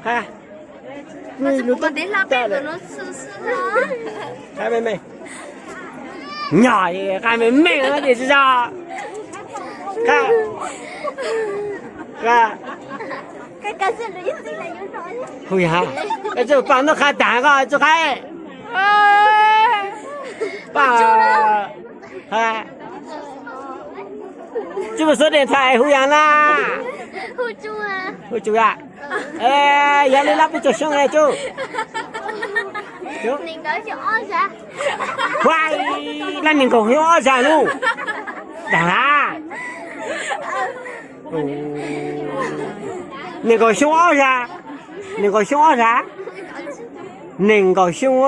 Qab me me. Nyom, qab me me no ces tsis yog. Qab, qab. Hu yam, es tsis pom ntuj qab tag koj tsis qab. Pom, tsis mus xuav dees thaim hu yam na. Hu tsus yam. Yog li lab peb caug xyoo na tsus. Huaj, lab nees nkaum xyoo ob zag lub. Dag, nees nkaum xyoo ob zag. Nees nkaum xyoo ob zag. Nees nkaum xyoo,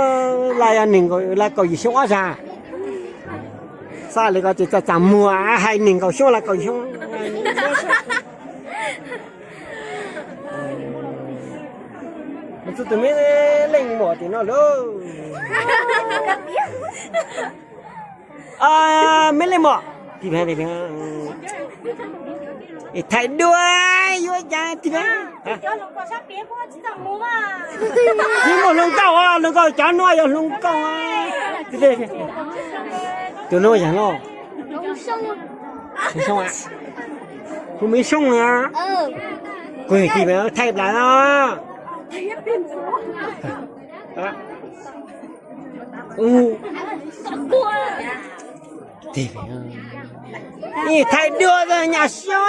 lab yog nees nkaum, lab kaum yim xyoo ob zag. Xav li ko ces txaj txaj muag hais nees nkaum xyoo lab kaum yim xyoo. Mus txog tus me leej muam tim no lauj. Me leej muam, thaij dua, yuav cas tim, tsis muaj hluas nkauj, hluas nkauj cov nuav yog hluas nkauj. Tus nuav yog no, Hu Miv Xyooj na. Kuv tim thaij plas no. Thaij dua nyam xyoo.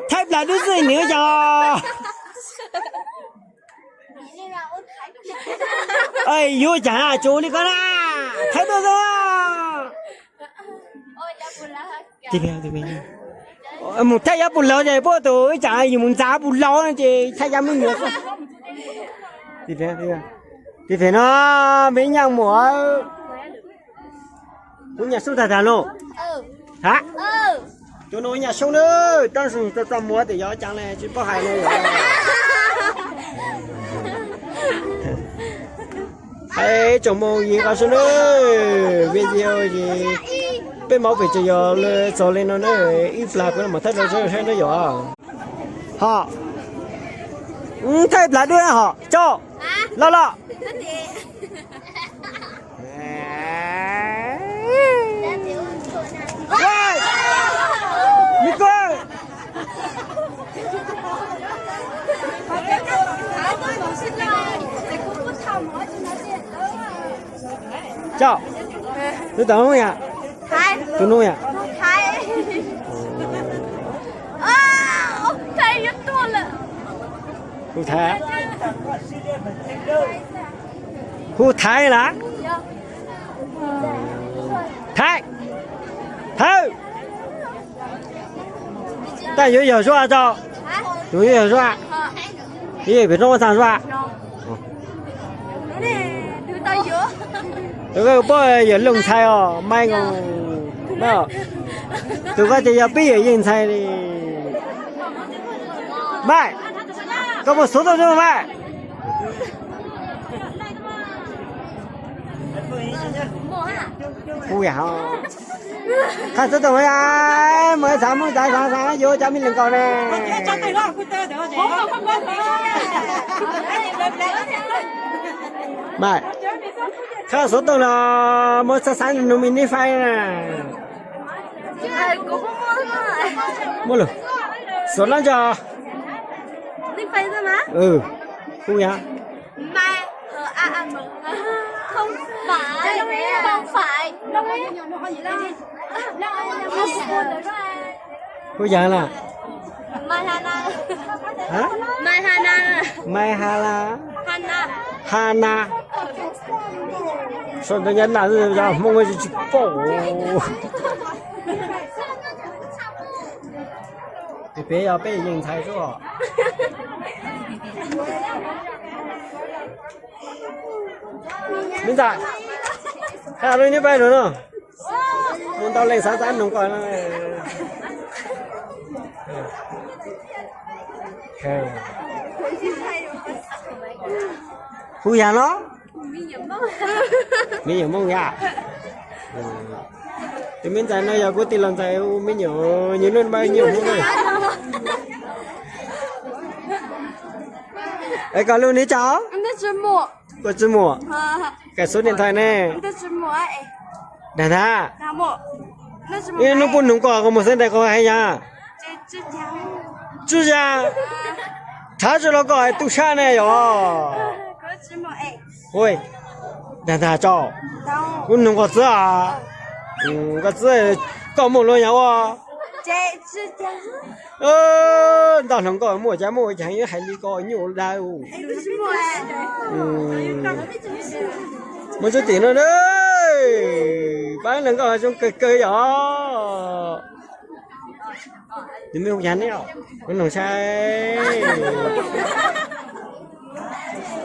Thaij plas dub xwb nws yog. Yuav cas tsuas li ko na, thaij dua xwb. Mus thaij yav pus laug ces puab tus ib tsam yus mus ntxav pus laug no ces thaij yav me nyuam xwb. Tim pem no, me nyuam muam, kuv nyam xyoo tag tag no. Ha, cov no nyam xyoo na, tab sis txaj txaj muag tias yog cas ne tsis paub hais na yom. Hais tsoom moo yim qhov xwb na, video ces peb maub pem tsuas yog txog li no na, ib plag kuv mam thaij rau sawv daws saib na yom. Ho, thaij plag dua hom tso, los los. Tso, tus tau nub yam, tus nub yam. Hu Thaiv, hu Thaiv lawm. Thaiv, Thaiv. Tab yuav yog Zuaj tso, tus yuav yog Zuaj, yuav pem roob ua txaj Zuaj. Tus koj puab yog Looj Ntxhais os, Mai, tus koj ces yog peb yawm Yeej Ntxhais li. Mai, koj puas xub tuaj Mai? Hu yam, qhov xub tuaj, mus xav mus xav xav xav yuav cov me lus nkaus ne. Mai, qhov xub tuaj los mus xav xav nug me nij fais na. Muaj lus, xov lab ntso. Hu yam. Hu yam na. Mai ha na. Ha na. Sau ntawv Nyab Laj, Hmoob tsis paub. Peb yog peb Yeej Ntxhais xwb os. Me ntxhais, hais lus nij fais lus no. Mus ntau leej xav xav nug koj. Hu yam no. Me nyuam Hmoob yam. Tus me ntxhais no yog kuv tij laug ntxhais, ua me nyuam, nws lub npe nyuam Hmoob na. Es koj lub npe cas? Koj Tsis Muam. Koj số điện thoại ne? Dag ntag. Ib hnub puab nug koj, koj mus xeeb ntawv koj hais yog Tswb Yaj. Thaum ntawd los koj hais tub sab ne yog? Dag ntag tso. Kuv nug koj xwb os. Koj xwb, koj muaj lub yog ua? Ntau hluas nkauj muaj cas muaj, cas yeej hais li ko nyuaj dab. Muaj tsob tim no, pab hluas nkauj zoo kawg kawg yom. Tus me hu cas ne? Kuv nug saib.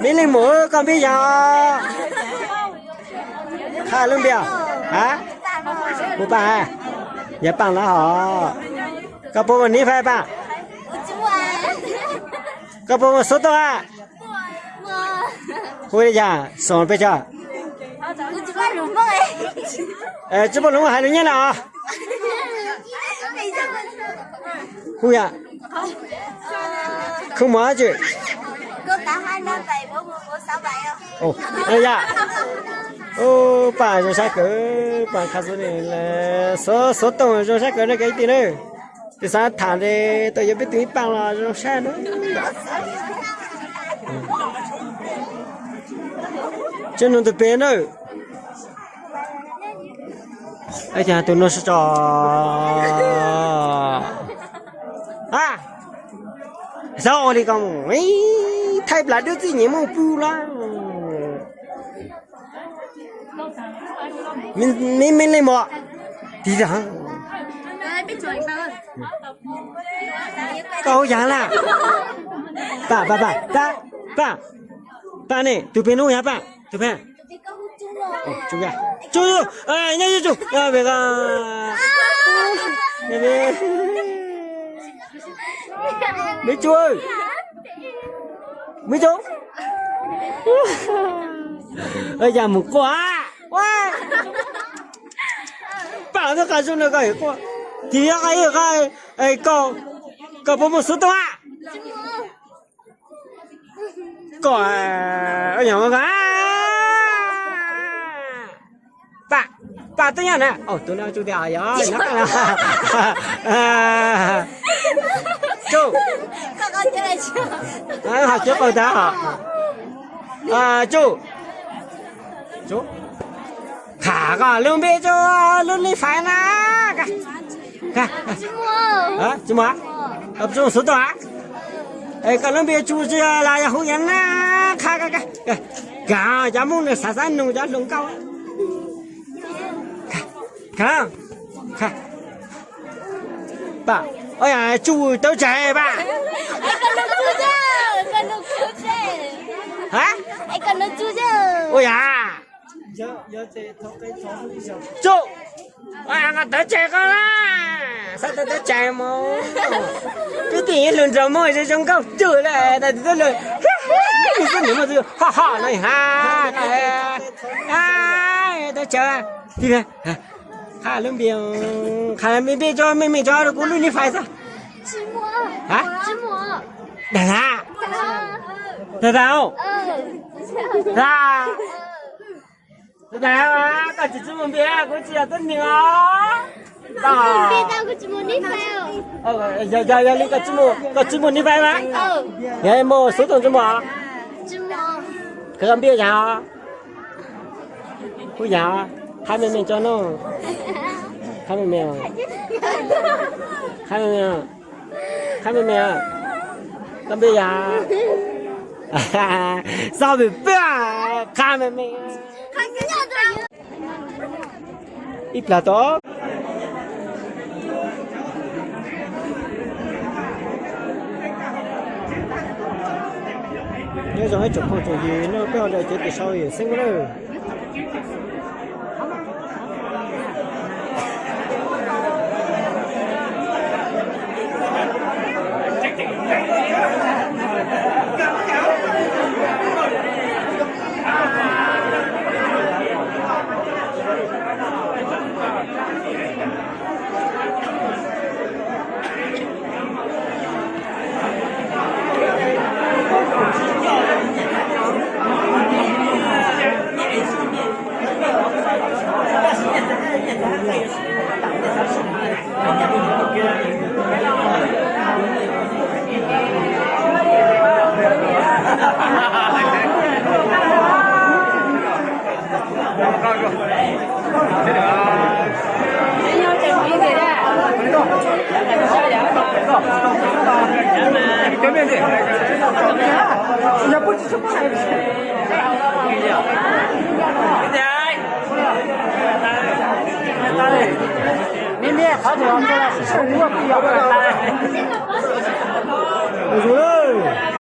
Me leej muam, koj npe yog? Qha lub npe os? Hu Paaj, yog Paaj lawm hos. Koj puas muaj nib fais Paaj? Koj puas muaj xov tooj a? Hu li cas, xov peb tso. Tsis muaj lus hais lus nyiab na os. Hu yam. Khwv mos tsi. Yam. Paaj zoo sab kawg, Paaj qha xov, xov tooj zoo sab kawg na kwv tij na. Tus xav tham tes tau yuav peb tus ib Paaj los zoo sab na. Tseem nug tus pem na. Tus no sib tso. A, xav ua li ko mus, thaij plas dub txij nyem muaj pw lawm. Me, me leej muam, tiv zag, koj hu yam na? Paaj, Paaj, Paaj, Paaj, Paaj ne, tus pem no hu yam Paaj, tus pem. Tsuj, nyob tsuj, me tsuj, me tsuj. Yam mus quaj. Paaj twb qha zoo no koj quaj. Tig qha ib qha, koj, koj puas muaj xov tooj a? Koj, Paaj, Paaj twb nyob na. Tus no tsuj tias yog nyob. Tsuj, ho tsuj qaug tag. Tsuj, tsuj, qha koj lub npe tso, lub nib fais na. Tsis muaj, tsis muaj xov tooj a? Koj lub npe tsuj tsi los yog hu yam na? Qha, koj cov Hmoob nws xav xav nug cov hluas nkauj. Paaj, tsuj tawv tsais Paaj. Ha? Ua yam. Tsuj, tawv tsais koj na. Xav tawv, tawv tsais mus. Peb twb yog hluas nraug Hmoob zoo zoo nkauj tug lawm, tas tus tub lawm. Xub nws muaj tus ho ho no ha. Tawv tsais. Qha lub npe, qha me npe tso, me me tso rau kuv lub nib fais xwb. Dag, dag, dag, dag. Dag, koj tsis tsis muaj npe kuv tsis yog tub nws os. Yog, yog li koj tsis muaj nib fais mas, yog muaj xov tooj tsis muaj? Koj npe yam? Kuv yam, qha me me tso no. Qha me me, qha me me, qha me me, koj npe yam? Xav pem peb, qha me me. Ib plag tod. Nyob zoo ib tsoom phooj tsoom ywg, noj peb ho daws cev tes sau yawm xeeb lawm. Miaj miaj qhov twg los mus, muaj pib yog mus.